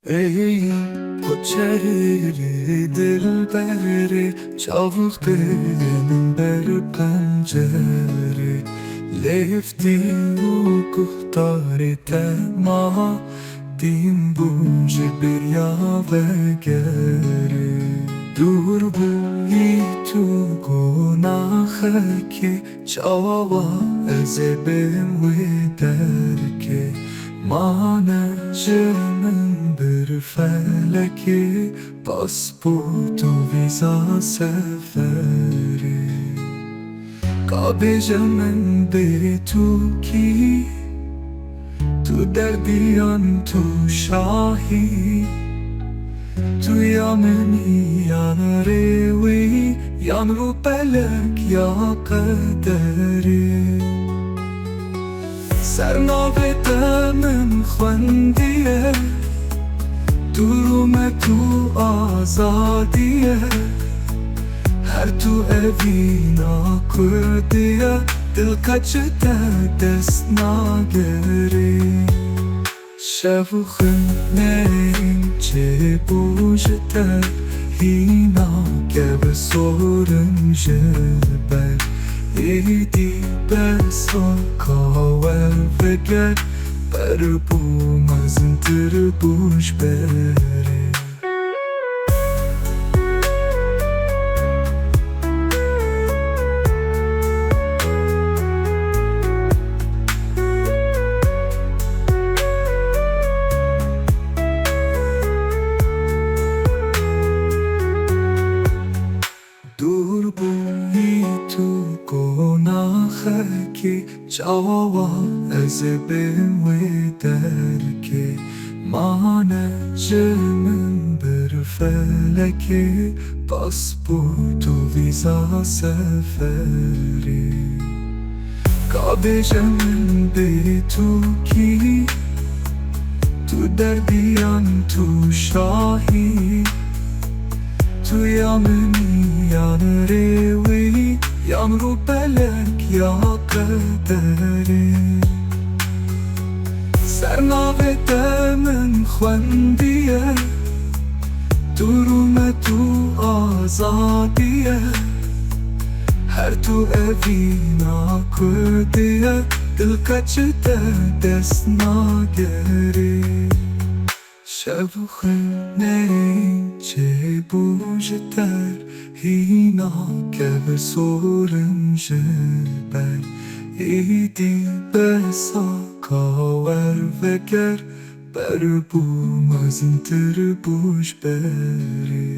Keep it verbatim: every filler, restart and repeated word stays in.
Ey koçerê dilberê, çavûxê min ber pencerê, lêftî û guhdarê te ma, dîn bûn ji bêriya vegerê. Dûr bûyî tu gonaxekê, çawa ez ê bêm wê derkê? Mane ji min bir felekê, pasport û vîza seferê. Ka bêje min bê tu kî, tu derdî yan tu şahî? Tu ya min î yan rêwî, yan rûpelek ya qederî? Ser navê te min xwendiye, tu rûmet û azadiye. Her tu evîna Kurdiye, dil qe çi te dest nagerî? Şev û xwînên çêbû ji te, hîna kevir sorin ji ber. Êdî bes e, ka werveger, ber bû, mezintir bû ji berê. Dûr bûyî tu gonaxekî, çawa ez ê bêm wê derkê? Mane ji min bir felekê, pasport û vîza seferê. Ka bêje min bê tu kî, tu derdî yan tu şahî? Tu ya min î yan rêwî, yan rûpelek ya qederî? Ser navê te min xwendiye, tu rûmet û azadiye. Her tu evîna Kurdiye, dil qe çi te dest nagerî? Şev û xwînên çêbû ji te, hîna kevir sorin ji ber. Êdî bes e, ka werveger, ber bû, mezintir bû ji berê.